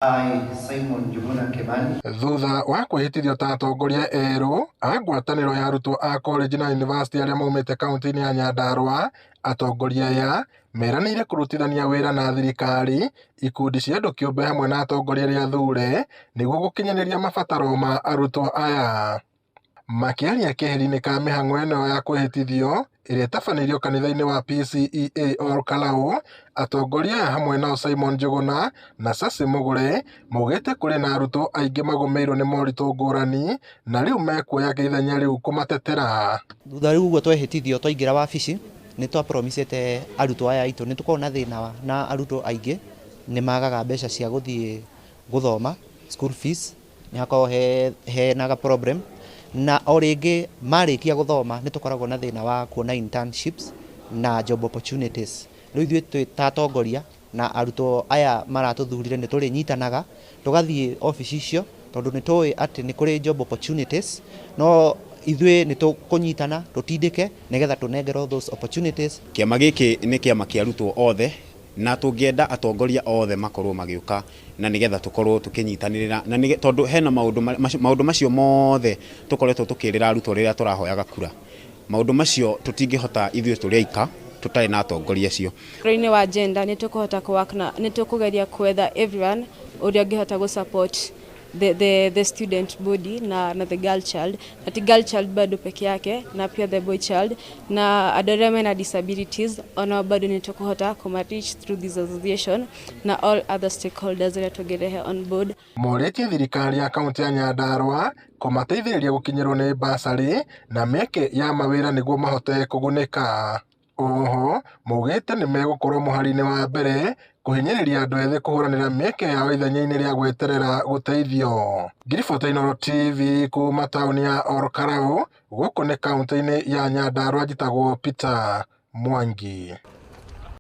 I, Simon Njuguna Kimani. Thutha wa kwĩhĩtithio ta atongoria erũ a ngwatanĩro ya arutwo a koreji na yunivasĩtĩ arĩa maumĩte kaunti-inĩ ya Nyandarua, atongoria aya meranĩire kũrutithania wĩra na thirikari, ikundi cia andũ kĩũmbe hamwe na atongoria arĩa athure nĩguo gũkinyanĩria mabataro ma arutwo aya. Makĩaria keheri-inĩ ka mĩhang'o ĩno ya kwĩhĩtithio ĩrĩa ĩtabanĩirio kanitha-inĩ wa PCEA Ol Kalou, atongoria aya hamwe nao Simon Njuguna na Sasi Mugure maugĩte kũrĩ na arutwo aingĩ magũmĩirwo nĩ moritũ ngũrani na rĩu mekuoya ithenya rĩu kũmatetera. Thutha rĩu ũguo twehĩtithio twaingĩra wabici nĩ twa promisĩte arutwo aya aitũ nĩ tũkoragwo na thĩna na arutwo aingĩ nĩ magaga mbeca cia gũthiĩ gũthoma school fees, nĩ hakoragwo hena ga problem, na o rĩngĩ marĩkia gũthoma nĩ tũkoragwo na thĩna wa kuona internships na job opportunities. Rĩu ithuĩ twĩ ta atongoria na arutwo aya maratũthurire nĩ tũrĩnyitanaga tũgathiĩ obici icio tondũ nĩ tũĩ atĩ nĩ kũrĩ job opportunities, no ithuĩ nĩ tũkũnyitana tũtindĩke nĩgetha tũnengerwo those opportunities. Kĩama gĩkĩ nĩ kĩama kĩa arutwo othe na tũngĩenda atongoria othe makorwo magĩũka na nĩgetha tũkorwo tũkĩnyitanĩrĩra na tondũ hena maũndũ macio mothe tũkoretwo tũkĩrĩra arutwo rĩrĩa tũrahoyaga kura. Maũndũ macio tũtingĩhota ithuĩ tũrĩ aika tũtarĩ na atongoria acio. Ũhoro-inĩ wa gender nĩ tũkũhota kũ work na nĩ tũkũgeria kwetha everyone ũrĩa ũngĩhota gũ support the student body na the girl child, na ti girl child bado peke yake, na pia the boy child na andũ arĩa mena disabilities onao bado nĩ tũkũhota kũma reach through this association na all other stakeholders arĩa tũngĩrehe on board. Morĩtie thirikari ya kaunti ya Nyandarua kũmateithĩrĩria gũkinyĩrwo nĩ basarĩ na mĩeke ya mawĩra nĩguo mahote kũgunĩka. Oho maugĩte nĩ megũkorwo mũhari-inĩ wa mbere kũhinyĩrĩria andũ ethĩ kũhũranĩra mĩeke yao ithenya-inĩ rĩa gweterera gũteithio. Ngiribota Inooro TV kuma taũni ya Ol Kalou, gũkũ nĩ kaunti-inĩ ya Nyandarua, njĩtagwo Peter Mwangi.